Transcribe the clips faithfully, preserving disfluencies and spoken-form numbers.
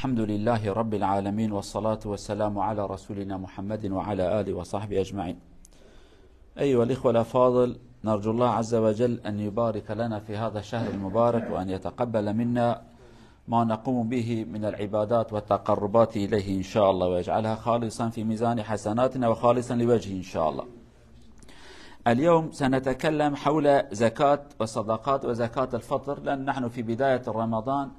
الحمد لله رب العالمين، والصلاة والسلام على رسولنا محمد وعلى آله وصحبه أجمعين. أيها الإخوة الأفاضل، نرجو الله عز وجل أن يبارك لنا في هذا الشهر المبارك، وأن يتقبل منا ما نقوم به من العبادات والتقربات إليه إن شاء الله، ويجعلها خالصا في ميزان حسناتنا وخالصا لوجهه إن شاء الله. اليوم سنتكلم حول زكاة وصدقات وزكاة الفطر، لأن نحن في بداية رمضان،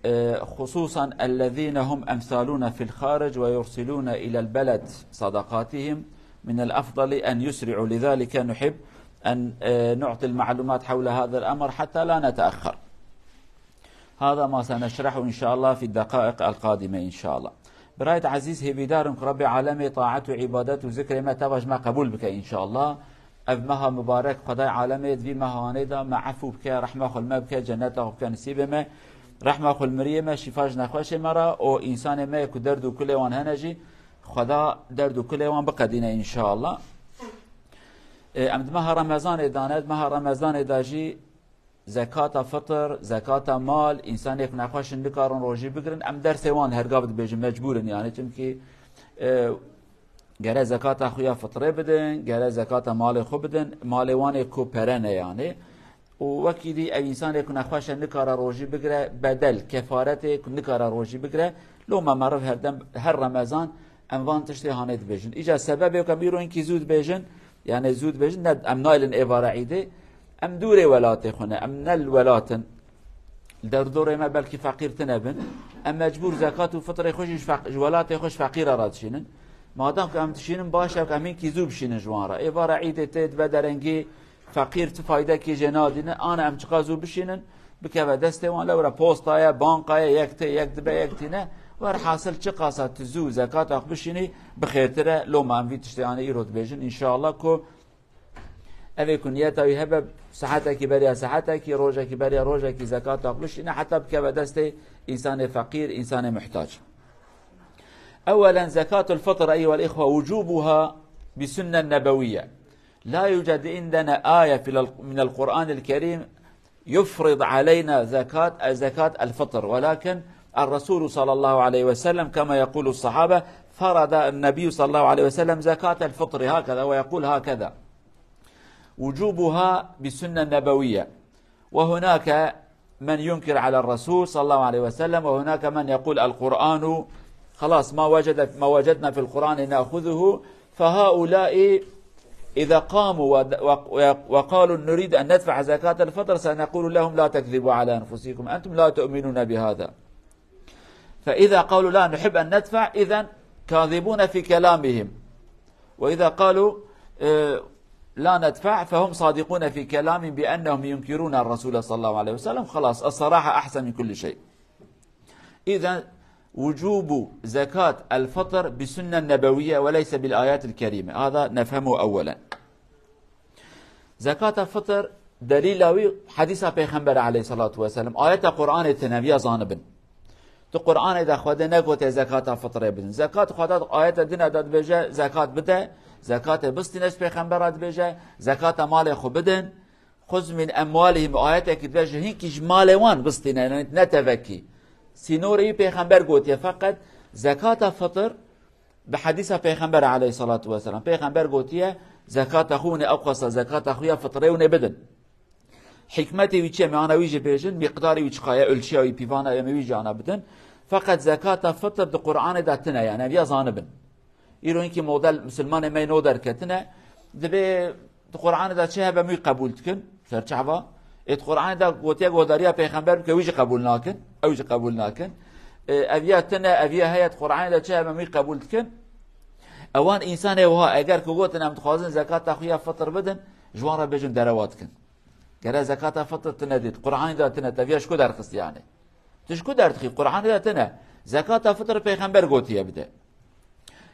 آه، خصوصا الذين هم أمثالنا في الخارج ويرسلون إلى البلد صدقاتهم، من الأفضل أن يسرعوا. لذلك نحب أن، آه، نعطي المعلومات حول هذا الأمر حتى لا نتأخر. هذا ما سنشرحه إن شاء الله في الدقائق القادمة إن شاء الله. Birayê ezîz, hêvîdar im ku Rebbê Alemê taet û îbadet û zikrê me teva ji me qebûl bike înşallah. Ev meha mibarek Xwedayê Alemê di vî mehanê de me efû bike, rehma xwe li me bike, cenneta xwe bike nisîbê me. Rehma xwe li miriyê me, şîfa ji nexweşê me re û însanê me ku derd û kulê wan hene jî Xweda derd û kulê wan biqedîne înşallah. Ê, em di meha Remezanê de ne, di meha Remezanê de jî zekata fitr, zekata mal, însanê ku nexweş in nikarin rojî bigirin, em dersê wan her gav dibêjin, mecbûr in yani, çimkî, e, gere zekata xwe ya fitrê bidin, gere zekata malê xwe bidin, malê wan ê ku pere ne yani. Û wekî dî ev însanê ku nexweş e nikare rojî bigire, bedel, kefaretê ku nikare rojî bigire, loma meriv her dem, her Remezan em van tiştê hanê dibêjin. Îca sebebê ku em îro hinkî zû dibêjin, yani zû dibêjin, ne em naylin êvara îdê, em dûrê welatê xwe ne, em ne li welat in. Li derdorê me belkî feqîr tine bin. Em mecbûr zekat û fitrê xwe jî ji feq-, ji welatê xwe ji feqîra re dişînin. Madem ku em dişînin, baş e ku em hinkî zû bişînin ji wan re. Êvara îdê tê dibe derengî, feqîr ti faydekî jê nadîne, ana em çiqa zû bişînin, bikeve destê wan, lewre posta ye, banka ye, yek tê, yek dibe, yek tîne. Werhasil çiqasa tu zû zekata xwe bişînî, bi xêrtir e. Loma em vî tiştê anî îro dibêjin, înşallah ku evê ku niyeta wî hebe, saetekî beriya saetekî, rojekî beriya rojekî zekata xwe bişîne, heta bikeve destê însanê feqîr, însanê muhtac. أولا، زكاة الفطر أيها الإخوة وجوبها بسنة نبوية. لا يوجد عندنا آية في ال-، من القرآن الكريم يفرض علينا زكاة، زكاة الفطر، ولكن الرسول صلى الله عليه وسلم كما يقول الصحابة فرض النبي صلى الله عليه وسلم زكاة الفطر هكذا، ويقول هكذا: وجوبها بسنة نبوية. وهناك من ينكر على الرسول صلى الله عليه وسلم، وهناك من يقول القرآن خلاص ما وجد، ما وجدنا في القرآن نأخذه. فهؤلاء إذا قاموا ود-، وق-، وقالوا نريد أن ندفع زكاة الفطر، سنقول لهم لا تكذبوا على أنفسكم، أنتم لا تؤمنون بهذا. فإذا قالوا لا نحب أن ندفع، إذن كاذبون في كلامهم. وإذا قالوا، آه، لا ندفع، فهم صادقون في كلامهم بأنهم ينكرون الرسول صلى الله عليه وسلم. خلاص، الصراحة أحسن من كل شيء. إذن وجوب زكاة الفطر بسنة نبوية وليس بالآيات الكريمة. هذا نفهمه أولا. Zekata fitr delîla wî hedîsa Pêxember aleyhissalatu vesselam. Ayeta Qur'anê tine, viya zanibin. Tu Qur'anê de Xwedê negote zekata fitrê bidin. Zekat Xweda ayeta dine de dibêje zekat bide, zekatê bistîne, ji Pêxembera dibêje zekata malê xwe bidin. Xuz min emwalihim, ayetekî dibêje hinkî ji malê wan bistîne, yani ne tevekî. Sînorê wî Pêxember gotiye, feqet zekata fitr bi hedîsa Pêxember aleyhissalatu vesselam. Pêxember gotiye, zekata xwe hûn ê ew qasa zekata xwe ya fitrê hûn ê bidin. Hikmetê wî çi ye? Em ana wî jî bêjin, miqdarê wî çiqa ye, ölçüya wî, pîvana em ê wî jî ana bidin. Feqet zekata fitr di Qur'anê de tine, yani ev ya zanibin. Îro hinkî model misilmanê me nû derketine, divê di Qur'anê de çi hebe em wî qebûl dikin, serçava. Ê di Qur'anê de gotiye godariya Pêxember bike, wî jî qebûl nakin, ew jî qebûl nakin. Ê, ev ya tine, ev ya heye, di Qur'anê de çi hebe em wî qebûl dikin. Ewan însanê wiha, eger ku gotin em dixwazin zekata xwe ya fitr bidin, ji wan re bêjin derewa dikin. Gere zekata fitr tine dît, Qur'anê de tine, te viya ji ku derxist yani? Tu ji ku derdixî? Qur'anê de tine. Zekata fitr Pêxember gotiye bide.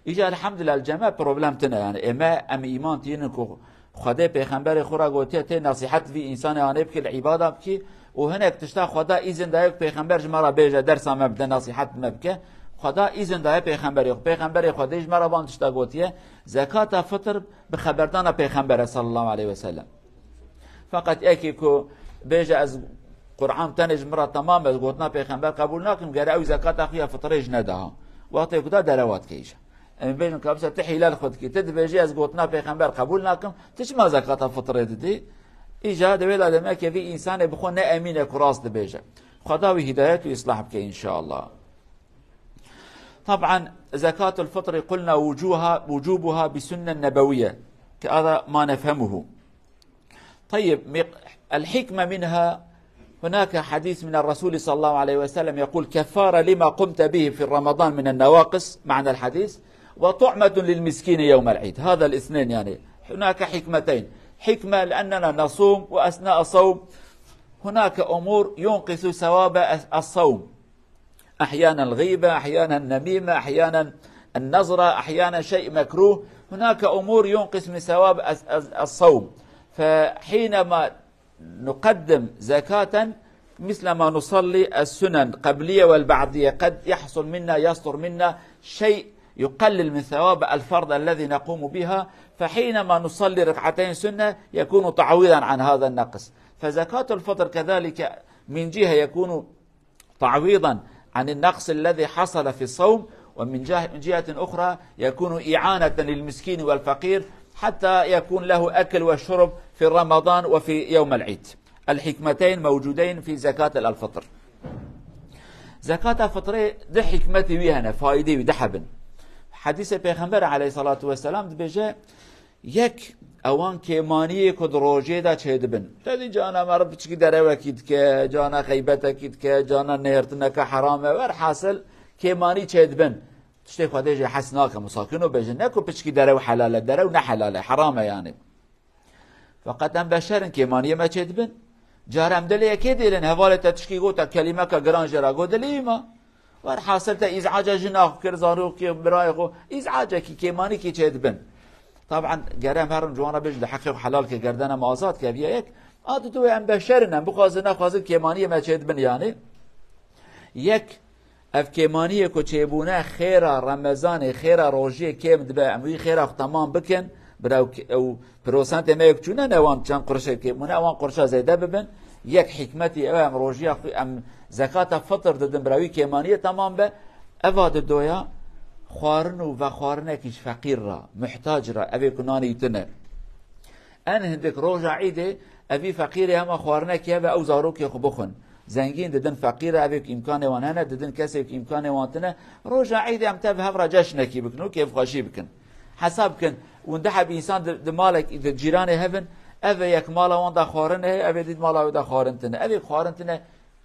Îca elhamdülillah, ceme problem tine yani. Ê me em îman tînin ku Xwedê Pêxemberê xwe re gotiye tê nesîhet vî însanê anê bikî, li îbada bikî û hinek tişta Xweda îzin daye ku Pêxember ji me re bêje, dersa me bide, nesîhet me bike. Xweda îzin daye Pêxemberê xwe. Pêxemberê Xwedê ji me re van tişta gotiye. Zekata fitr bi xeberdana Pêxember e sallallahu aleyhi ve sellem. Feqet yekî ku bêje ez Qur'an tenê ji min re temam e, ez gotina pêxember qebûl nakim, gere ew zekata xwe ya fitrê ji neda ha. Wextê ku da derewa dikê îşa. Em bêjin ka bisa tu hîlel xwe dikî, tu dibêjî ez gotina pêxember qebûl nakim, tu çima zekata fitrê didî? Îca di wê de demeke vî însanê bi xwe ne emîn e ku rast dibêje. Xweda wî hîdayet û îslah bike înşallah. طبعا زكاة الفطر قلنا وجوها، وجوبها بسنة نبوية، كهذا ما نفهمه. طيب، مق-، الحكمة منها، هناك حديث من الرسول صلى الله عليه وسلم يقول: "كفارة لما قمت به في رمضان من النواقص"، معنى الحديث، "وطعمة للمسكين يوم العيد". هذا الاثنين، يعني، هناك حكمتين. حكمة لأننا نصوم، وأثناء الصوم هناك أمور ينقص ثواب الصوم. أحيانا الغيبة، أحيانا النميمة، أحيانا النظرة، أحيانا شيء مكروه. هناك أمور ينقص من ثواب الص-، الص-، الصوم. فحينما نقدم زكاة مثل ما نصلي السنن قبلية والبعدية، قد يحصل منا، يصدر منا شيء يقلل من ثواب الفرض الذي نقوم بها، فحينما نصلي ركعتين سنة يكون تعويضا عن هذا النقص. فزكاة الفطر كذلك من جهة يكون تعويضا عن النقص الذي حصل في الصوم، ومن جه-، من جهة أخرى يكون إعانة للمسكين والفقير حتى يكون له أكل وشرب في رمضان وفي يوم العيد. الحكمتين موجودين في زكاة الفطر. Zekata fitrê di hikmetê wî hene, faydê wî di hebin. Hedîsê Pêxember aleyhissalatu vesselam dibêje, Yek, ewan kêmaniyê ku di rojê de çêdibin. Te dî cana meriv piçikî derewekî dike, cana xeybetekî dike, cana nêrtineke heram e. Werhasil kêmanî çêdibin. Tiştê Xwedê jê hes nake, misakin û bêjin. Ne ku piçikî derew helal e, derew ne helal e, heram e yani. Feqet em beşer in, kêmaniyê me çêdibin. Cara em dilê yekê dêlin, hevalê te tişkî gote, kelîmeke giran jê re got, dilê wî ma. Werhasil te îz'aca jina xwe kir, zarokê, birayê xwe, îz'acekî, kêmanîkî çêdibin. Taban, gere em herin ciwan re bêjin, di heqê xwe helal ke, gerdene me azad ke, viya yek. A dido em beşer in, em bixwazin, nexwazin, kêmaniyê me çêdibin yani. Yek, ev kêmaniyê ku çêbûne xêra Remezanê, xêra rojiyê kêm dibe, em wî xêra xwe temam bikin, bira ew, ew prosentê me yek çûne ne wan çend qurişê kêm bûne, ewan qurişa zêde bibin. Yek hikmetî ew e, em rojiya xwe, em zekata fitr didin, bira wî kêmaniyê temam be. Eva didoya xwarin û vexwarinekî ji feqîr re, muhtac re, evê ku nanî tune. En hindik roja Îdê, evî feqîrê hema xwarinekî hebe, ew zarokê xwe bixwin. Zengîn didin feqîre, evê ku îmkanê wan hene, didin kesê ku îmkanê wan tine. Roja Îdê em tev hev re ceşnekî bikin û kêfxweşî bikin. Hesab bikin, hûn du heb însan di, di malek, di cîranê hevin, ev ê yek mala wan de xwarin heye, ev ê dît mala wê de xwarin tine. Ev ê xwarin tine,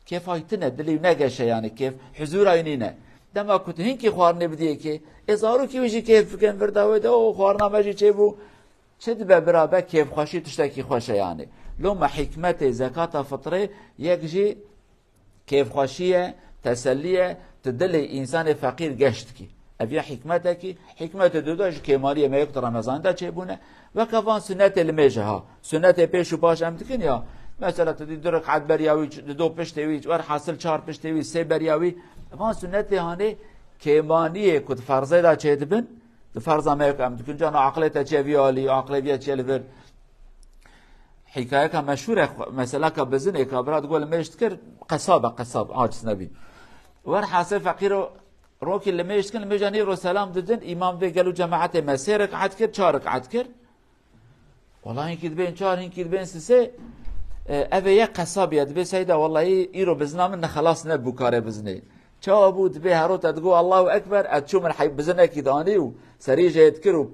kêfa wî tine, dilê wî negeşe yani, kêf, huzûra wî nîne. Dema ku tu hinkî xwarinê bidiyê kê, ê zarokî wî jî kêf bikin, virda wê de, o xwarina me jî çêbû. Çi dibe bira be kêfxweşî tiştekî xweş e yani. Loma hikmetê zekata fitrê yek jî kêfxweşî ye, tesellî ye, tu dilê însanê feqîr geş dikî. Ev ya hikmetekî, hikmetê duda ji kêmaliyê me yek di Remezanê de çêbûne. Weke van sunetê limêje ha. Sunetê pêş û paş em dikin ya. Mesela tu dî du rekat beriya wî, du do piştê wî, werhasil çar piştê wî, sê beriya wî. Van sunetê hanê kêmaniyê ku di ferzê de çêdibin, Di ferza me yek em dikin, cana aqilê te çiye vî alî, aqilê vîye çiye li vir. Hîkayeka meşhûr e, xwe-, meseleka bizinê ka bira digo li mêj dikir, qesab e, qesab, aciz nebî. Werhasil feqîro rokî li mêj dikin, li mêja nîro selam didin, îmam vê gel û cemaetê me sê rekat kir, çar rekat kir. Wala hinkî dibên çar, hinkî dibên sisê, e, ev ê yek qesab ya, dibê seyda, wallahî îro bizina min nexelas nebû karê bizinê. Çawa bû? Dibê hero te digo Allahu Ekber, ez çûm min hey bizinekî danî û serî jê dikir û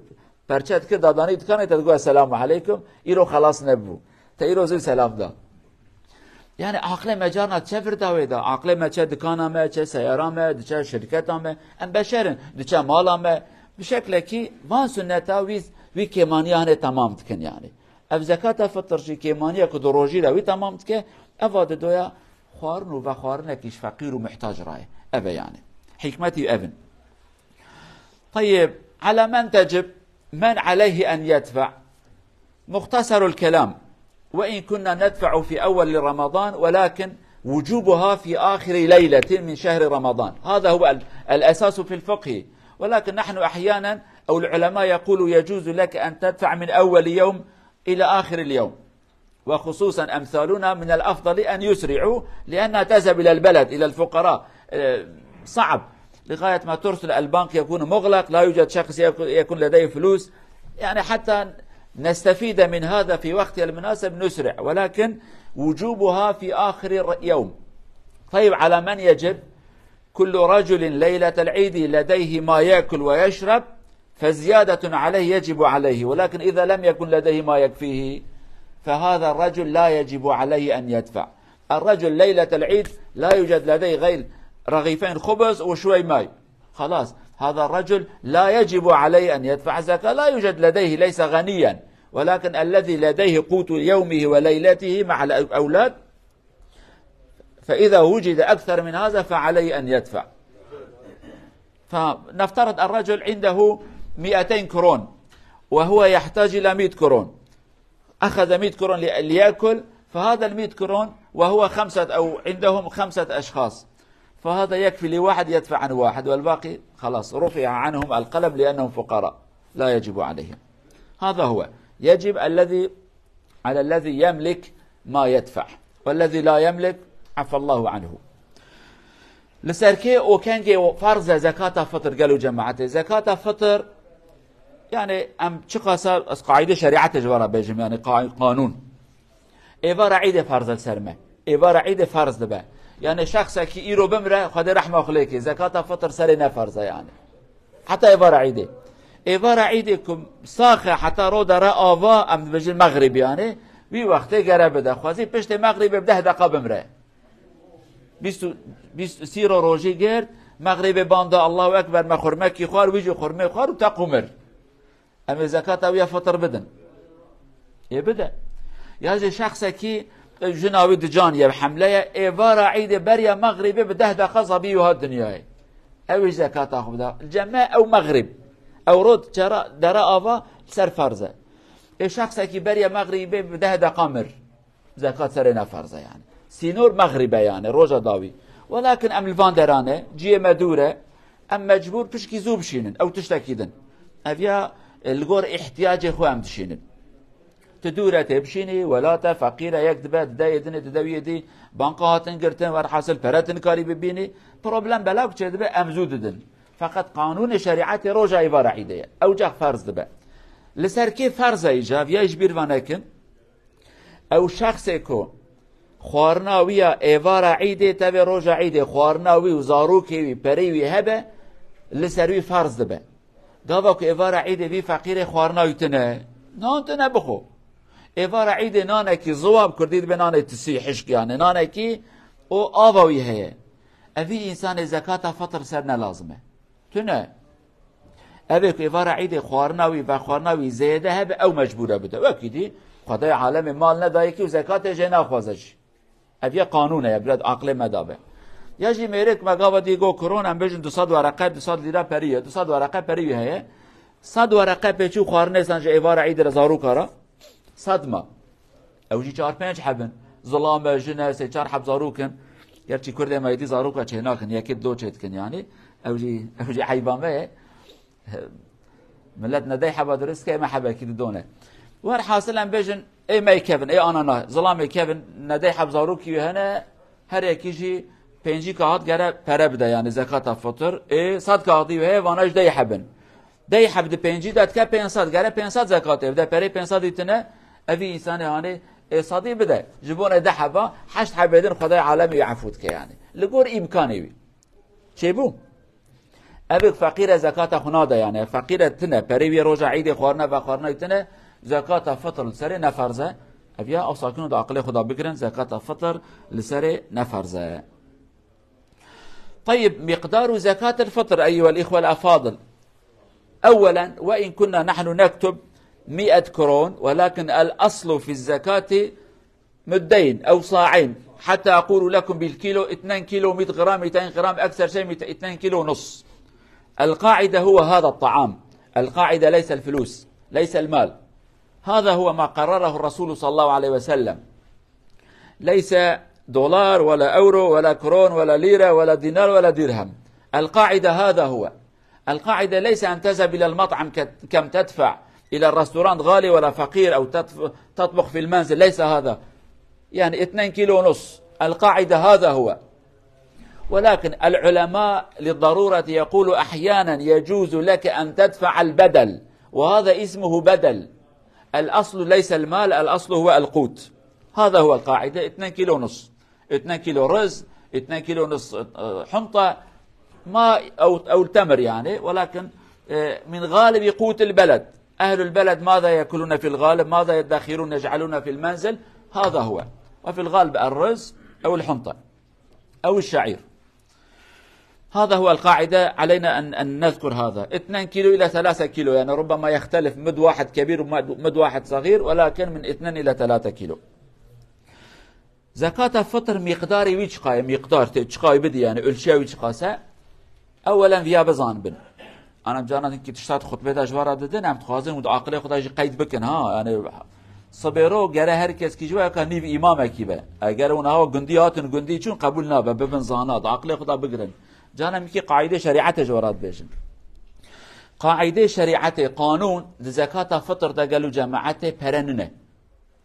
perçe dikir dadanî dikanê te digo Esselamu Aleykum, îro xelas nebû. Te îro zû selam da. Yani aqlê me carna çe vir dawê da. Aqlê me çe dikana me, çe seyara me, diçe şirketa me. Em beşer in, diçe mala me. Bi şeklekî van sunneta wî, wî kêmaniya hene temam dikin yani. Ev zekata fitr jî kêmaniya ku di rojî de wî temam dike, eva didoya xwarin û vexwarinekî ji feqîr û muhtac re ye. Ev e yani. Hikmetî ev in. طيب، على من تجب؟ من عليه أن يدفع؟ مختصر الكلام، وإن كنا ندفع في أول رمضان، ولكن وجوبها في آخر ليلة من شهر رمضان. هذا هو ال-، الأساس في الفقه. ولكن نحن أحيانا، أو العلماء يقولوا: "يجوز لك أن تدفع من أول يوم إلى آخر اليوم". وخصوصا أمثالنا من الأفضل أن يسرعوا، لأنها تذهب إلى البلد، إلى الفقراء. آه، صعب لغاية ما ترسل البنك يكون مغلق، لا يوجد شخص يكون، يكون لديه فلوس، يعني حتى نستفيد من هذا في وقتها المناسب نسرع، ولكن وجوبها في آخر الر-، يوم. طيب، على من يجب؟ كل رجل ليلة العيد لديه ما يأكل ويشرب، فزيادة عليه يجب عليه، ولكن إذا لم يكن لديه ما يكفيه، فهذا الرجل لا يجب عليه أن يدفع. الرجل ليلة العيد لا يوجد لديه غير رغيفين خبز وشوي ماي، خلاص، هذا الرجل لا يجب عليه أن يدفع الزكاة، لا يوجد لديه، ليس غنيا، ولكن الذي لديه قوت يومه وليلته مع الأولاد، فإذا وجد أكثر من هذا فعليه أن يدفع. فنفترض الرجل عنده مائتين كرون وهو يحتاج إلى مائة كرون، أخذ مائة كرون لي-، ليأكل، فهذا المائة كرون وهو خمسة، أو عندهم خمسة أشخاص، فهذا يكفي لواحد يدفع عن واحد، والباقي خلاص رفع عنهم القلم لأنهم فقراء لا يجب عليهم. هذا هو، يجب الذي على الذي يملك ما يدفع، والذي لا يملك عفى الله عنه. Li ser kê û kengê ferz e zekata fitr, gelo cemaetê? Zekata fitr, yani em çiqasa ez qaîde şerîetê ji we re bêjim, yani qa-, qanûn. Êvara îdê ferz e li ser me. Êvara îdê ferz dibe. Yani şexsekî îro bimre, Xwedê rehma xwe lê ke, zekata fitr serê ne ferz e yani. Heta êvara îdê. Êvara îdê ku sax e heta ro dere ava, em dibêjin mexrib yani, wî wextê gere bide. Xwezî piştê mexribê bi deh deqa bimre. Bîst û, bîst, sî ro rojî girt, mexribê ban da, Allahu Ekber, me xurmekî xwar, wî jî xurmê xwar û te qûmir. Em ê zekata wî ya fitr bidin. Ê bide. Ya jî şexsekî, e, jina wî di can ye, bi hemle ye, êvara îdê beriya mexribê bi deh deqa zabî wî hat dinyayê. Ew ê zekata xwe bida. Ceme ew mexrib. Ew rot çera dere ava ser ferz e. Ê şexsekî beriya mexribê bi deh deqa mir. Zekat serê ne ferz e yani. Sînor mexrib e yani, roja dawî. Welakin em li van deran e, ciyê me dûr e, em mecbûr pişkî zû bişînin, ew tiştekî din. Ev ya, e, li gor ihtiyacê xwe em dişînin. Tu dûr e tê bişînî, welat e, feqîr e, yek dibe, dide yê dinê, dide wî yê dî, banka hatin girtin, werhasil pere tu nikarî bibînî. Problem belav çê dibe, em zû didin. Feqet qanûnê şerîetê roja êvara îdê ye. Ew cax ferz dibe. Li ser kê ferz e îca, viya ji bîr va nekin. Ew şexsê ku xwarina wî ya êvara îdê tevê roja îdê, xwarina wî û zarokê wî, perê wî hebe, li ser wî ferz dibe. Gava ku êvara îdê vî feqîrê xwarina wî tune, nan tune bixwe. Êvara îdê nanekî ziwa, bi kurdî dibe nanê tisî, hişk yani, nanekî û ava wî heye. Evî însanê zekata fitr ser ne lazim e. Tune. Ev ê ku êvara îdê xwarina wî, vexwarina wî zêde hebe, ew mecbûr e bide. Wekî dî, Xwedayê alemê mal nedayekî û zekatê jê naxwaze jî. Ev ya qanûn e, ya biraz aqlê me dabe. Ya jî mêrek me gava dî got, kiron, em bêjin du sed wereqe, du sed lîra perî ye, du sed wereqe perî wî heye. Sed wereqe pêçû xwarinê san ji êvara îdê re zaroka re. Sed ma. Ew jî çar pênc heb in. Zilam e, jin e, sê çar heb zarok in. Gerçî kurdê me êdî zaroka çênakin, yekê do çêdikin yani. Ew jî, ew jî eyba me ye. Millet nedey heba dirist ke, me hebekî didone. Werhasil em bêjin, ê me kevin, ê anana, zilamê kevin, nedey heb zarokî wî hene, her yekî jî pêncî kahat gere pere bide yani zekata fitr. Ê sed kahatî wî heye, vana jî dey heb in. Dey heb di pêncî de dike pênc sed, gere pênc sed zekatê bide, perê pênc sed dîtine, evî însanê hanê ê sedî bide. Ji bo ne deh heba, heşt hebê din Xwedayê alemê wî efû dike yani. Li gor îmkanê wî. Çêbû? Ev ê feqîre zekata xwe nade yani. Feqîre tine, perê wî roja îdê xwarine ve xwarine tine, zekata fitr li serê ne ferz e. Ev ya ew sakin û di aqilê xwe de bigirin, zekata fitr li serê ne ferz e. طيب، مقدار زكاة الفطر أيها الإخوة الأفاضل. أولا، وإن كنا نحن نكتب مئة كرون، ولكن الأصل في الزكاة مدين أو صاعين، حتى أقول لكم بالكيلو اثنين كيلو مية غرام، ميتين غرام، أكثر شيء ميت-، اثنين كيلو ونص. القاعدة هو هذا الطعام، القاعدة ليس الفلوس، ليس المال. هذا هو ما قرره الرسول صلى الله عليه وسلم. ليس دولار ولا أورو ولا كرون ولا ليرة ولا دينار ولا درهم. القاعدة هذا هو. القاعدة ليس أن تذهب إلى المطعم ك-، كم تدفع، إلى الرستورانت غالي ولا فقير أو تطف-، تطبخ في المنزل، ليس هذا. يعني اثنين كيلو ونص. القاعدة هذا هو. ولكن العلماء للضرورة يقول أحيانا يجوز لك أن تدفع البدل، وهذا اسمه بدل. الأصل ليس المال، الأصل هو القوت. هذا هو القاعدة، اثنين كيلو ونص. اثنين كيلو رز، اثنين كيلو ونص، آه، حنطة، ما، أو، أو التمر يعني، ولكن، آه، من غالب قوت البلد. أهل البلد ماذا يأكلون في الغالب؟ ماذا يدخرون يجعلون في المنزل؟ هذا هو. وفي الغالب الرز أو الحنطة أو الشعير. هذا هو القاعدة، علينا أن، أن نذكر هذا. اثنين كيلو إلى ثلاثة كيلو، يعني ربما يختلف مد واحد كبير ومد، مد واحد صغير، ولكن من اثنين إلى ثلاثة كيلو. Zekata fitr miqdarê wî çiqa ye, miqdar tê çiqa wî bidî, yani ölçüya wî çiqas e. Ewelen viya bizanibin. Ana, em caran ki tişta di xutbê de ji we re didin, em dixwazin û di aqilê xwe de jî qeyd bikin, ha, yani sibêro gere her keskî ji we ka nîv îmamekî be. Eger hûn aha gundî hatin, gundî çûn, qebûl nabe, bibin zana, di aqilê xwe de bigirin. Caran em ki qaîdê şerîetê ji we re dibêjin. Qaîdê şerîetê, qanûn di zekata fitr de gelo cemaetê pere nine.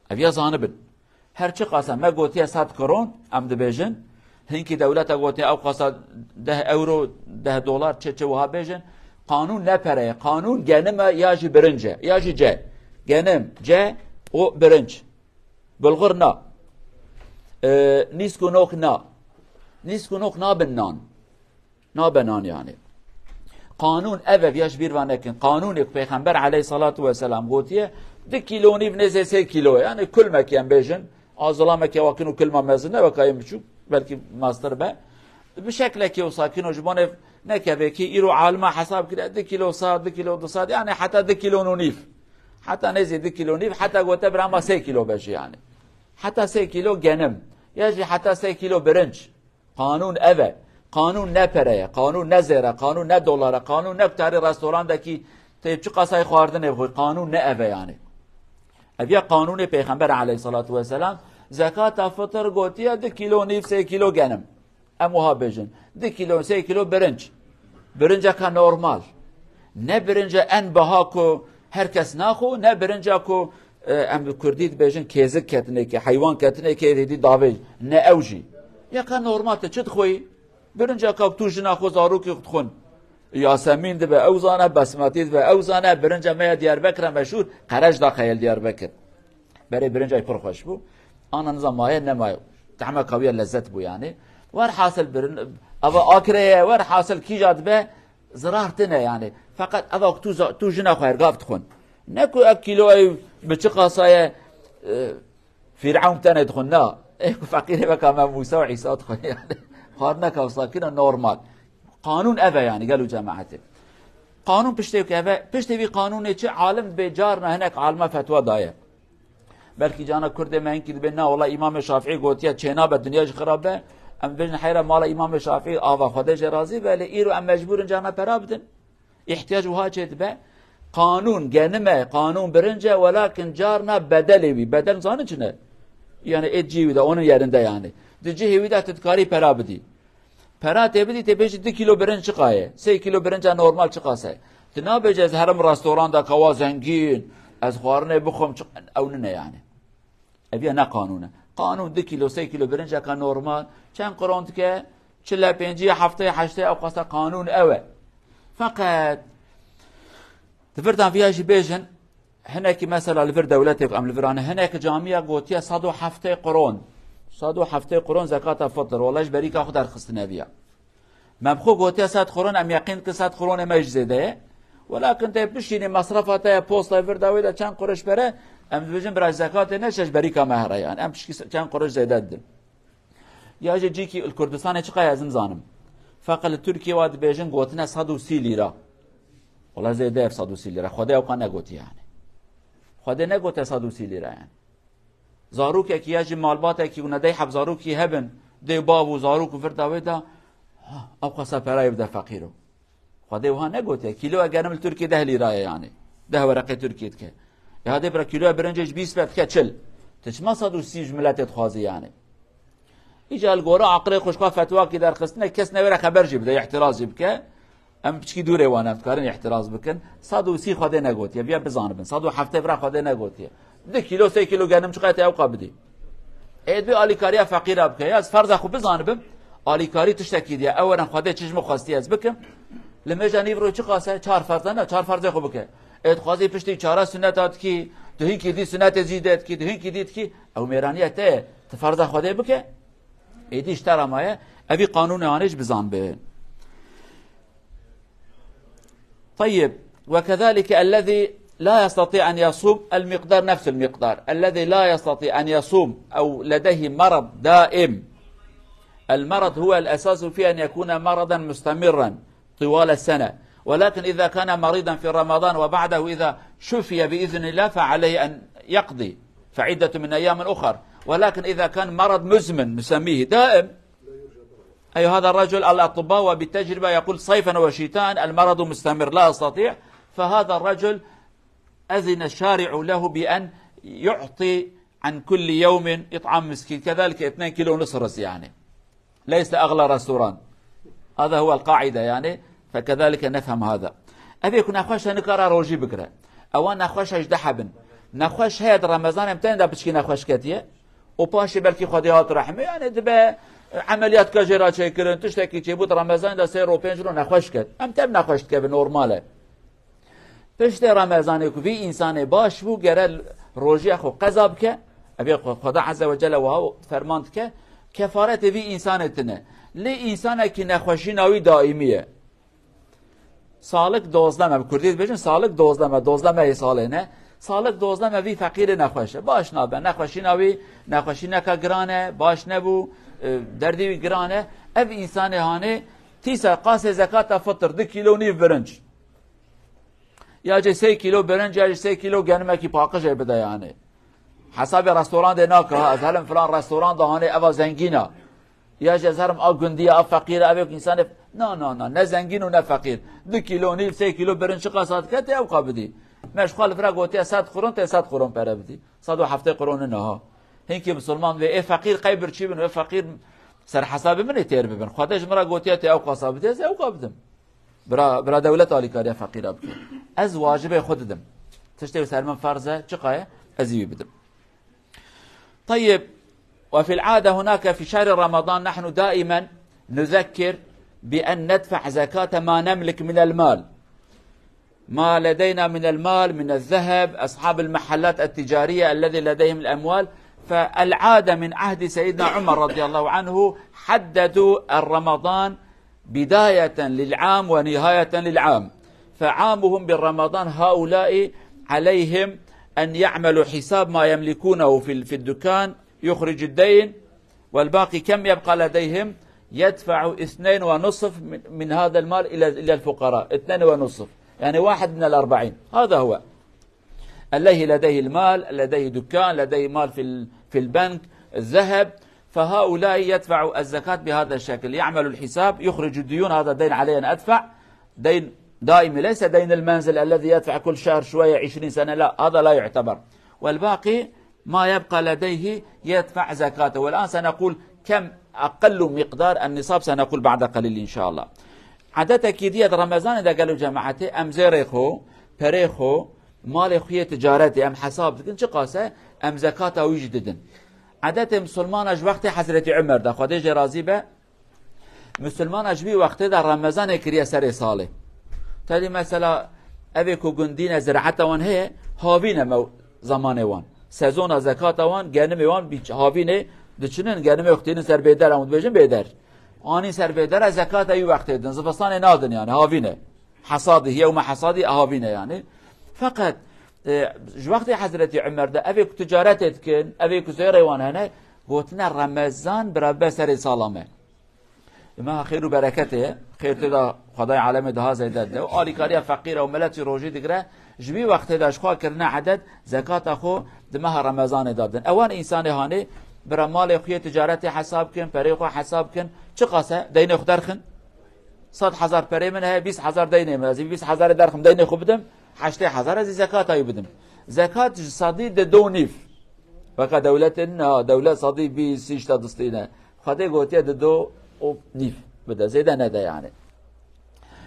Ev ya zanibin. Her çiqasa me gotiye sed kron, em dibêjin. Hinkî dewleta gotiye ew qasa deh euro, deh dolar, çi çi wiha bêjin. Qanûn ne pere ye. Qanûn genim e ya jî birinc e, ya jî ce. Genim, ce û birinc. Bulgur na. Ee, nîsk û nok na. Nîsk û nok nabin nan. Nabe nan yani. Qanûn ev e, viya ji bîr ve nekin. Qanûnê ku Pêxember aleyhissalatu vesselam gotiye, du kîlo û nîv nêzê sê kîlo ye. Yani kulmekî em bêjin, a zilamekî wakin û kilma mezin e, weka yên biçûk, belkî mestir be. Bi şeklekî wisa kîno ji bo nêv nekevê kî, îro alima hesab kire, du kîlo sa, du kîlo du sed, yani heta du kîlo û nîv. Heta nêzê du kîlo û nîv, heta gote bira ma sê kîlo be jî yani. Heta sê kîlo genim. Ya jî heta sê kîlo birinc. Qanûn ev e. Qanûn ne pere ye, qanûn ne zêr e, qanûn ne dolar e, qanûn ne ku tarî restorandekî tê çi qasayê xwarinê bixwî, qanûn ne ev e yani. Ev ya qanûnê Pêxember aleyhissalatu vesselam, zekata fitr gotiye du kîlo nîv, sê kîlo genim. Em wiha bêjin. Du kîlo, sê kîlo birinc. Birinceka normal. Ne birinca en biha ku her kes naxwe, ne birinca ku, e, em bi kurdî dibêjin kêzik ketinê ke, heywan ketinê ke êdî davê, ne ew jî. Yeka normal te çi dixweyî? Birinca ka tu jina xwe zarokê xwe dixwin. Yasemîn dibe, ew zane, Besmetî dibe, ew zane, birinca me ya Diyarbekir e meşhûr, qerej da xeyel Diyarbekir. Berê birinca pir xweş bû. Ana niza maye nemaye. Tehmeka wî ya lezzet bû yani. Werhasil birin, ava akireye, werhasil kîja dibe, zirar tine yani. Feqet ava tu za-, tu jina xwe hergav dixwin. Ne ku ek kîloyê bi çi qasaye, e, Fîr'ewn tenê dixwin, na. Ê ku feqîrê weka me Mûsa û Îsa dixwin yani. Xwarineka wisa kîna normal. Qanûn ev e yani, gelo cemaetê. Qanûn piştê ku ev e, piştê vî qanûnê çi alim dibê, carna hinek alima fetwa daye. Belkî cana Kurdê me hinkî dibê, na wela Îmamê Şafîî gotiye çênabe dinya jî xirab be. Em dibêjin heyra mala Îmamê Şafîî, ava Xwedê jê razî be, lê îro em mecbûr in cana pera bidin. Îhtiyac wiha çê dibe. Qanûn genim e, qanûn birinc e, welakin carna bedelê wî. Bedel zanin çi ne? Yani ê cihê wî de, onun yerinde yani. Di cihê wî de tu dikarî pera bidî. Pera tê bidî, tê bêjî du kîlo birinc çiqa ye? Sê kîlo birinca normal çiqas e? Tu nabêjî ez herim restoranda kawa zengîn, ez xwarinê bixwim, çi-, ew nine yani. Ev ya ne qanûn e. Qanûn du kîlo, sê kîlo birinceka normal, çend qron dike? Çil e, pêncî, heftê, heştê, ew qasa qanûn ew e. Feqet, di vir de viya jî bêjin, hinekî mesela li vir dewletê ku em li vir ane, hinek camiya gotiye sed û heftê qron. Sed û heftê qron zekata fitr. Wela ji berîka xwe derxistine viya. Me bi xwe gotiye sed qron, em yeqîn dikin sed qronê me jî zêde ye. Welakin te bişînî mesrefa te ye, posta vir dawê de çend quruş pere, em dibêjin bira zekatê neşe ji berîka me here yani. Em pişkî se-, çend quruş zêde didin. Ya jî cîkî li Kurdistanê çiqa ye ez nizanim. Feqet li Tirkiye wa dibêjin gotine sed û sî lîra. Wela zêde ev sed û sî lîra. Xwedê ewqa negotiye yani. Xwedê negote sed û sî lîra yani. Zarokekî ya jî malbatekî û nedey heb zarokî hebin, dê bav û zarok û vir dawê de, ha, ew qasa perayê bide feqîro. Xwedê wiha negotiye. Kîloya genim li Tirkiyê deh lîra ye yani. Deh wereqê Tirkiyê dike. Ya dê bira kîloya birincê ji bîst be dike çil. Tu çima sed û sî ji miletê dixwazî yani? Îca li gora aqilê xwe ji xwe fetwakî derxistine, kes newêre xeber jî bide, îhtiraz jî bike. Em piçkî dûrê wan em dikarin îhtiraz bikin. Sed û sî Xwedê negotiye, viya bizanibin. Sed û heftê vira Xwedê negotiye. Du kîlo, sê kîlo genim çiqayê te ewqa bidî. Ê dibê alîkariya feqîra bike. Ya ez ferza xwe bizanibim, alîkarî tiştekî diye. Eweren Xwedê çi ji min xwestiye ez bikim. Li mêja nîv roj çiqas e? Çar ferza ne, çar ferzê xwe bike. Ê dixwazî piştî çara sunneta dikî, tu hinkî dî sunnetê zî dê dikî, tu hinkî dî dikî. Ew mêraniya te ye. Tu ferza Xwedê bike. Êdî ji te re maye, evî qanûnê hanê ji bizan be. طيب، وكذلك الذي لا يستطيع أن يصوم المقدار نفس المقدار، الذي لا يستطيع أن يصوم أو لديه مرض دائم. المرض هو الأساس في أن يكون مرضا مستمرا طوال السنة، ولكن إذا كان مريضا في رمضان وبعده إذا شفي بإذن الله فعليه أن يقضي، فعدة من أيام أخر. ولكن إذا كان مرض مزمن نسميه دائم، أي هذا الرجل، الأطباء وبالتجربة يقول صيفا وشتاء المرض مستمر لا أستطيع، فهذا الرجل أذن الشارع له بأن يعطي عن كل يوم إطعام مسكين، كذلك اثنين كيلو ونص رز يعني. ليس أغلى رستوران. هذا هو القاعدة يعني، فكذلك نفهم هذا. Evê ku nexweş e nikara rojî bigire. Ewan nexweş e ji deh bin. Nexweş heye di Remezanê em tenê de piçkî nexweş ketiye. Û paşê belkî Xwedê hat rehmê. Yani dibe, e, emeliyat ka jê re çêkirin, tiştekî çêbû di Remezanê de sê ro pênc ro nexweş ket. Em tev nexweş dikevin, normal e. Piştê Remezanê ku vî însanê baş bû, gere rojiya xwe qeza bike, evê xwe Xweda Azze ve Celle wiha ferman dike, kefaretê vî însanê tune. Lê însanekî nexweşîna wî daîmî ye. Salik dozdeh me, bi kurdî dibêjin, salik dozdeh me, dozdeh mehê salê ne. Salik dozdeh me vî feqîrê nexweş e. Baş nabe, nexweşîna wî, nexweşîneka giran e, baş nebû, e, derdê wî giran e. Ev însanê hanê tîsa qasê zekata fitr, du kîlo nîv birinc. Ya jî sê kîlo birinc, ya jî sê kîlo genimekî paqijê bide yani. Hesabê restorandê nake ha, ez helim filan restoranda hanê eva zengîn a. Ya jî ez herim a gundî ye, a feqîr e, ev yok însanê. Na, na, na, ne zengîn û ne feqîr. Du kîlo nîv, sê kîlo birinc çiqas dike, tê ewqa bidî. Me ji xwe li vir gotiye sed quron, tê sed quron pere bidî. Sed û heftê quron niha. Hinkî misilman vê, ê feqîr qey birçî bin, ê feqîr ser hesabê min ê têr bibin. Xwedê ji min re gotiye tê ewqasa bidî, ez ê ewqa bidim. Bira, bira dewlet alîkariya feqîra bike. Ez wacibê xwe didim. Tiştê ser min ferz e, çiqa ye? Ez ê wî bidim. طيب، وفي العادة هناك في شهر رمضان نحن دائما نذكر بأن ندفع زكاة ما نملك من المال. ما لدينا من المال، من الذهب، أصحاب المحلات التجارية الذي لديهم الأموال. فالعادة من عهد سيدنا عمر رضي الله عنه حددوا الرمضان بداية للعام ونهاية للعام، فعامهم بالرمضان هؤلاء عليهم أن يعملوا حساب ما يملكونه في ال-، في الدكان، يخرج الدين، والباقي كم يبقى لديهم؟ يدفع اثنين ونصف من، من هذا المال إلى، إلى الفقراء، اثنين ونصف، يعني واحد من الأربعين. هذا هو. الذي لديه المال، لديه دكان، لديه مال في ال-، في البنك، الذهب، فهؤلاء يدفعوا الزكاة بهذا الشكل، يعمل الحساب، يخرج الديون، هذا دين علي أن أدفع، دين دائمي، ليس دين المنزل الذي يدفع كل شهر شوية عشرين سنة، لا، هذا لا يعتبر. والباقي ما يبقى لديه يدفع زكاته. والآن سنقول كم أقل مقدار النصاب، سنقول بعد قليل إن شاء الله. Edetekî diye di Remezanê de gelo cemaetê em zêrê xwe, perê xwe, malê xwe yê ticaretê em hesab dikin, çiqas e em zekata wî jî didin. Edetê misilmana ji wextê Hezretî Umer de, Xwedê jê razî be, misilmana ji vî wextê de Remezanê kiriye serê salê. Tedî mesela evê ku gundî ne, ziraeta wan heye, havîn e mew-, zemanê wan. Sezona zekata wan, genimê wan bî havînê diçinin, genimê wextînin ser bêder, em dibêjin bêder. Anî ser bêder e, zekata wî wextê din, zivistanê nadin yani, havîn e. Hesadî, yewme hesadî havîn e yani. Feqet, e, ji wextê Hezretî Umer de evê ku ticaretê dikin, evê ku zêrê wan hene, gotine Remezan bira be serê sala me. Meha xêr û bereketê ye. Xêr tê de Xwedayê alemê daha zêde dide. Û alîkariya feqîr e û milet jî rojî digire. Ji vî wextê de ji xwe kirine edet zekata xwe di meha Remezanê de din. Ewan însanê hanê bira malê xwe yê ticaretê hesab kin, perê xwe hesab kin. Çiqas e? Deynê xwe derxin. Sed hezar perê min heye, bîst hezar deynê min. Ez ê bîst hezarê derxim, deynê xwe bidim. Heştê hezar ez ê zekata wî bidim. Zekat ji sedî de do nîv. Weke dewletê ne, dewlet sedî bîst, sîşta distîne. Xwedê gotiye di do û nîv bide, zêde nede yani.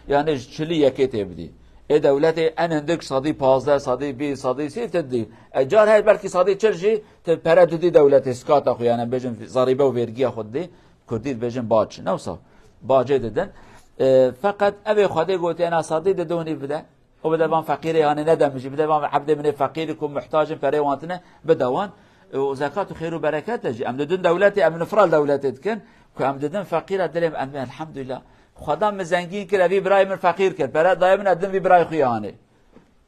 Yani ji çilî yekê tê bidî. Ê dewletê en hindik sedî pazdeh, sedî bîst, sedî sî tê didî. E, car her belkî sedî çil jî ti pere didî dewletê, skata xwe, yani bêjin zerîbe û vergiya xwe didî. Kurdî dibêjin bac. Ne wisa? Bacê didin. E, feqet ev ê Xwedê gotiye, na sedî dide û nîv bide. O bide van feqîrê, yani nedemijî, bide van ebdê min ê feqîrî ku muhtac in, perê wan tine, bide wan. E, û zekat û xêr û bereket e jî. Em didin dewletê, em nifra li dewletê dikin. Ku em didin feqîra, dilê em, em, elhamdülillah. Xweda min zengîn kir, evî birayê min feqîr kir. Pere dayê min, ez din vî birayê xwe ya hanê.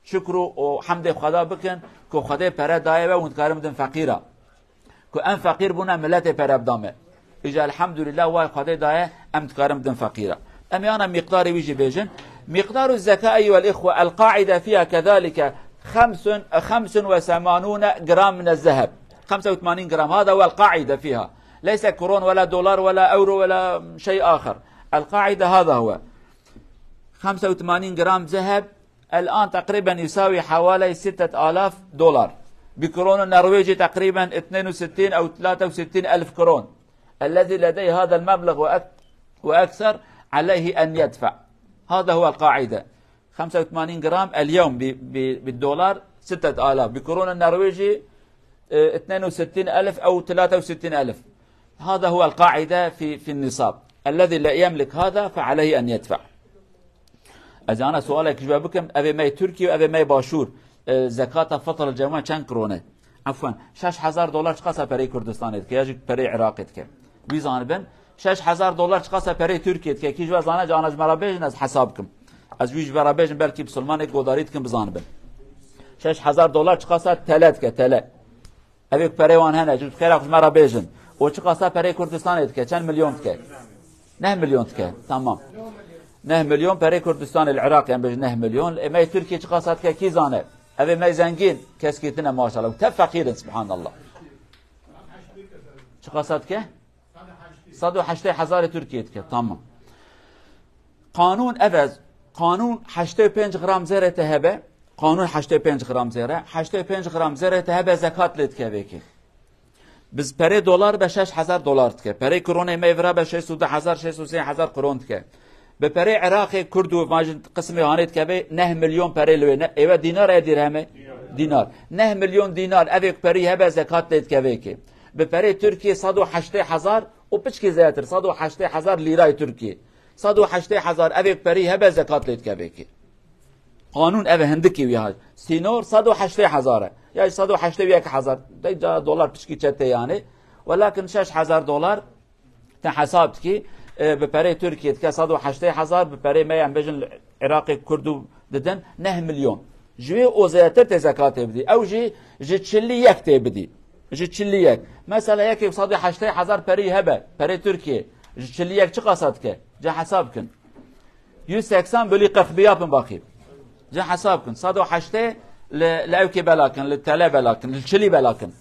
Şikr û, û hemdê Xweda bikin ku Xwedê pere daye we, hûn dikarin bidin feqîra. Ku em feqîr bûne, miletê pere bida me. Îja elhamdülillah, way Xwedê daye, em dikarin bidin feqîra. Em yana miqdarê wî jî bêjin. مقدار الزكاة أيها الإخوة، القاعدة فيها كذلك خمس، خمس وثمانون جرام من الذهب. خمسة وثمانين جرام، هذا هو القاعدة فيها. ليس كرون ولا دولار ولا أورو ولا شيء آخر. القاعدة هذا هو. خمسة وثمانين جرام ذهب الآن تقريبًا يساوي حوالي ستة آلاف دولار. بكرون النرويجي تقريبًا اثنين وستين أو ثلاثة وستين ألف كرون. الذي لديه هذا المبلغ وأك-، وأكثر عليه أن يدفع. هذا هو القاعدة. خمسة وثمانين جرام اليوم ب-، ب-، بالدولار ستة آلاف. بكرون النرويجي، آه، اثنين وستين ألف أو ثلاثة وستين ألف. هذا هو القاعدة في، في النصاب. الذي لا يملك هذا فعليه أن يدفع. Ez ana sualek ji we bikim, evê me yê Tirkiye û evê me yê Başûr, e, zekata fitr li cem wan çend kron e? Efwen, şeş hezar dolar çiqasa perê Kurdistanê dike, ya jî perê Iraqê dike? Wî zanibin, şeş hezar dolar çiqasa perê Tirkiye dike? Kî ji we zane, cana ji me re bêjin, ez hesab bikim. Ez wî ji we re bêjim, belkî bisilmanê godarî dikin bizanibin. Şeş hezar dolar çiqasa tele dike, tele? Evê ku perê wan hene, ji xêra xwe ji me re bêjin. Û çiqasa perê Kurdistanê dike? Çend milyon dike? Neh milyon dike. Tamam. Neh milyon perê Kurdistanê li Iraqê, em bêjin neh milyon. Ê me yê Tirkiye çiqasa dike kî zane? Evê me yê zengîn, keskî tine maşallah. Tev feqîr in, subhanallah. Çiqasa dike? Sed û heştê hezarê Tirkiye dike. Tamam. Qanûn ev e. Qanûn heştê û pênc gram zêrê te hebe. Qanûn heştê û pênc gram zêre. Heştê û pênc gram zêrê te hebe, zekat lê dikeve kê. Bi perê dolar be şeş hezar dolar dike. Perê kronê me vira be şêst û du hezar, şêst û sê hezar kron dike. Bi perê Iraqê Kurd û vajin qismê hanê dikeve neh milyon perê li wê. Ne, êve dînar e, dirhemê? Dînar. Neh milyon dînar evê ku perî hebe, zekat lê dikeve kê. Bi perê Tirkiye sed û heştê hezar û piçkî zêdetir, sed û heştê hezar lîrayê Tirkiye. Sed û heştê hezar evê ku perî hebe, zekat lê dikeve kê. Qanûn ev e, hindikî wî ha. Sînor sed û heştê hezar e. Ya sed û heştê û yek hezar. Dey ca dolar piçkî çete yani. Welakin şeş hezar dolar te hesab dikî, e, bi perê Tirkiye dike sed û heştê hezar, bi perê me, em bêjin, Iraqê Kurd û didin neh milyon. Ji wê û zêdetir tê zekatê bidî. Ew jî ji çilî yek tê bidî. Ji çilî yek. Mesela yekê sed û heştê hezar perî hebe, perê Tirkiye, ji çilî yek çiqasa dike? Ca hesab kin. Yüz seksen bölü kırk bir yapın bakayım. Ca hesab kin. Sed û heştê li, li ewkê belakin, li tele belakin, li çilî belakin.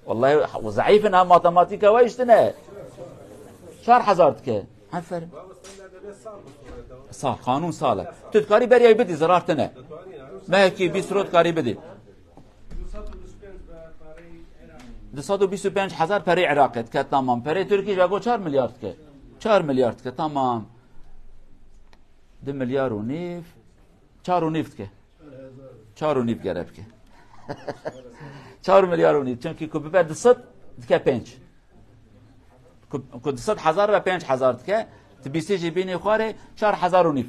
Wallahi, û zeîf in ha, matematîka we îştine. Çar hezar dike. Aferin. Sal, qanûn sal e. Tu dikarî beriyayî bidî, zirar tine. Mehekî bîst rot dikarî bidî. Du sed û bîst û pênc hezar perê Iraqê dike, tamam. Perê Tirkî ji go çar milyar dike. Çar milyar dike, tamam. Du milyar û nîv. Çar û nîv dike. Çar û nîv gere bike. Çar milyar û nîv. Çimkî ku bibe du sed dike pênc. Ku, ku du sed hezar ve pênc hezar dike, tu bîsî jî bînî xwarê çar hezar û nîv.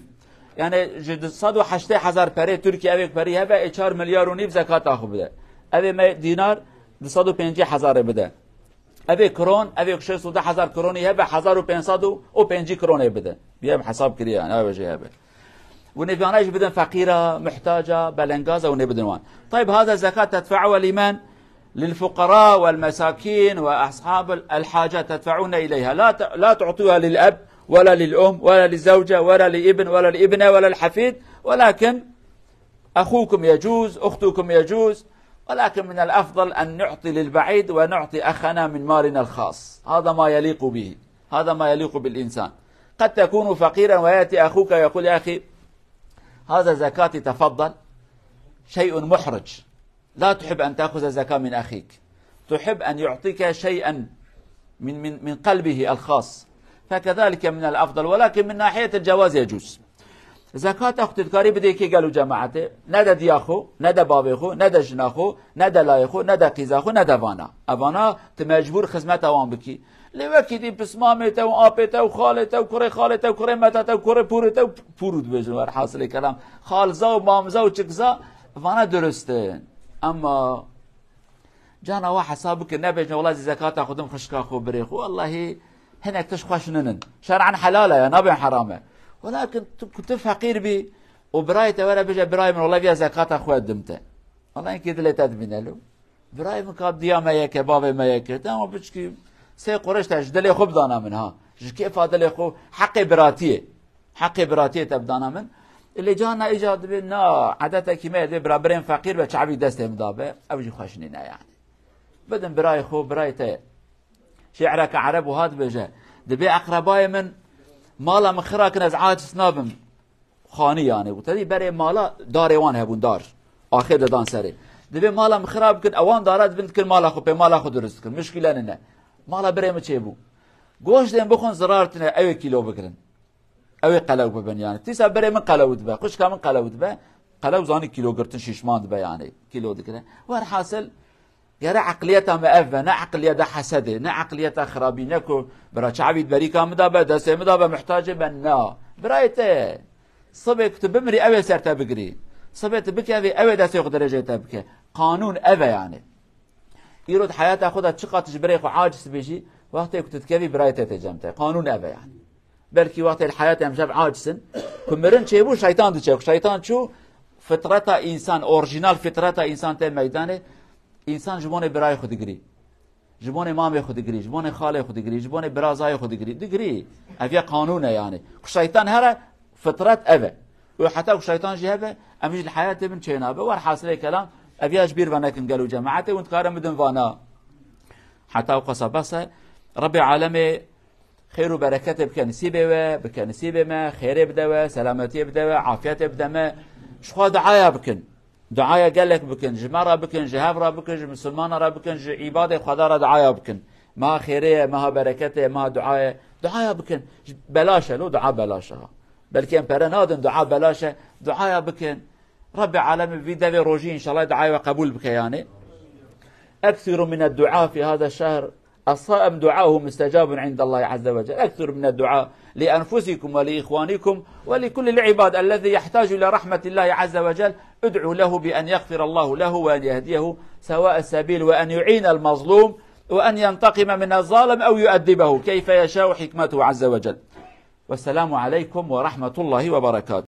Yani ji du sed û heştê hezar perê Tirkiye evê perî hebe, ê çar milyar û nîv zekata xwe bide. Evê me dînar du sed û pêncî hezarê bide. Evê kron, evê şêst û du hezar kronî hebe, hezar û pênc sed û pêncî kronê bide. Bi em hesab kiriye yani, ev jî hebe. Û nêvana jî bidin feqîra, muhtaca, belengaza û nê bidin wan. Tayyib, هذا زكاة تدفعها لمن؟ للفقراء والمساكين وأصحاب الحاجات تدفعون إليها. لا ت-، لا تعطوها للأب ولا للأم ولا لزوجة ولا لابن ولا لابنة ولا الحفيد، ولكن أخوكم يجوز، أختكم يجوز، ولكن من الأفضل أن نعطي للبعيد ونعطي أخنا من مالنا الخاص. هذا ما يليق به، هذا ما يليق بالإنسان. قد تكون فقيرا ويأتي أخوك يقول: يا أخي، هذا زكاتي، تفضل. شيء محرج. لا تحب أن تأخذ زكاة من أخيك، تحب أن يعطيك شيئا من، من، من قلبه الخاص، فكذلك من الأفضل، ولكن من ناحية الجواز يجوز. Zekata xwe tu dikarî bidê kê gel û cemaetê? Ne de diya xwe, ne de bavê xwe, ne de jina xwe, ne de layê xwe, ne de qîza xwe, ne de vana. Evana tu mecbûr xizmeta wan bikî. Lê wekî dî pismamê te û apê te û xalê te û kurê xalê te û kurê meta te û kurê pûrê te û pûrû dibêjin, werhasilê kelam. Xalza û mamza û çikza vana durust in. Ema cana wa hesab bike, nebêjin, "Wela zî zekata xwe dim xişka xwe birê xwe." Wellahî hinek tişt xweş ninin. Şer'an helal e ya, nabên heram e. Welakin tu, ku tu feqîr bî û birayê te were bêje, "Birayê min, wela viya zekata xwe dim te." Wela inkî dilê te dibîne lo. Birayê min ka diya me yek e, bavê me yek e. Te ama biçkî sê qureş te ji dilê xwe bidana min ha. Ji kêfa dilê xwe, heqê biratiyê. Heqê biratiyê te bidana min. Lê carna îca dibê, na, edetekî me ye, dibê bira birên feqîr be, çavî destê min da be. Ew jî xweş nîne yani. Bidin birayê xwe, birayê te ye. Şi'reke ereb wiha dibêje, dibê eqrebayê min mala min xira kin, ez aciz nabim. Xanî yani. Û tevî berê mala darê wan hebûn, dar. Axê didan serê. Dibê mala min xira bikin, ewan dara dibin dikin mala xwe pê, mala xwe durust dikin. Muşkîle nîne. Mala birê min çêbû. Goştên bixwin zirar tine, ew ê kîlo bigirin. Ew ê qelew bibin yani. Dîsa berê min qelew dibe, xwişka min qelew dibe. Qelew zanî kîlo girtin şîşman dibe yani. Kîlo digire. Werhasil, gere eqliyeta me ev be, ne eqliyeta hesedê, ne eqliyeta xirabî, ne ku bira çavî berîka min da be, destê min da be, muhtacê be, na. Birayê te ye. Sibê ku tu bimirî, ew ê ser te bigirî. Sibê tu bikevî, ew ê destê xwe dirêjê te bike. Qanûn ev e yani. Îro di heyata xwe de çiqas tu ji birê xwe aciz bî jî, wextê ku tu dikevî birayê te tê cem te. Qanûn ev e yani. Belkî wextê li heyatê em ji hev aciz in, ku mirin çêbû şeytan diçe. Ku şeytan çû, fitreta însan, orjînal fitreta însan tê meydanê, însan ji bonê birayê xwe digirî. Ji bonê mamê xwe digirî, ji bonê xalê xwe digirî, ji bonê birazayê xwe digirî. Digirî. Ev ya qanûn e yani. Ku şeytan here, fitret ev e. Û heta ku şeytan jî hebe, em jî li heyatê bin çênabe. Werhasilê kelam, ev ya ji bîr ve nekin gel û cemaetê, hûn dikarin bidin vana. Heta ew qasa bes e. Rebbê alemê xêr û bereketê bike nisîbê we, bike nisîbê me, xêrê bide we, selametiyê bide we, afiyetê bide me. Ji xwe duaya bikin. Duaya gelek bikin. Ji me re bikin, ji hev re bikin, ji misilmana re bikin, ji îbadê Xweda re duaya bikin. Meha xêrê ye, meha bereketê ye, meha dua ye. Duaya bikin. Belaş e lo, dua belaş e ha. Belkî em pere nadin, dua belaş e. Duaya bikin. Rebbê alemê vî devê rojî înşallah duaya we qebûl bike yani. أكثروا من الدعاء في هذا الشهر. الصائم دعاؤه مستجاب عند الله عز وجل. أكثروا من الدعاء لأنفسكم ولإخوانكم ولكل العباد الذي يحتاج إلى رحمة الله عز وجل. ادعوا له بأن يغفر الله له وأن يهديه سواء السبيل وأن يعين المظلوم وأن ينتقم من الظالم أو يؤدبه كيف يشاء حكمته عز وجل. والسلام عليكم ورحمة الله وبركاته.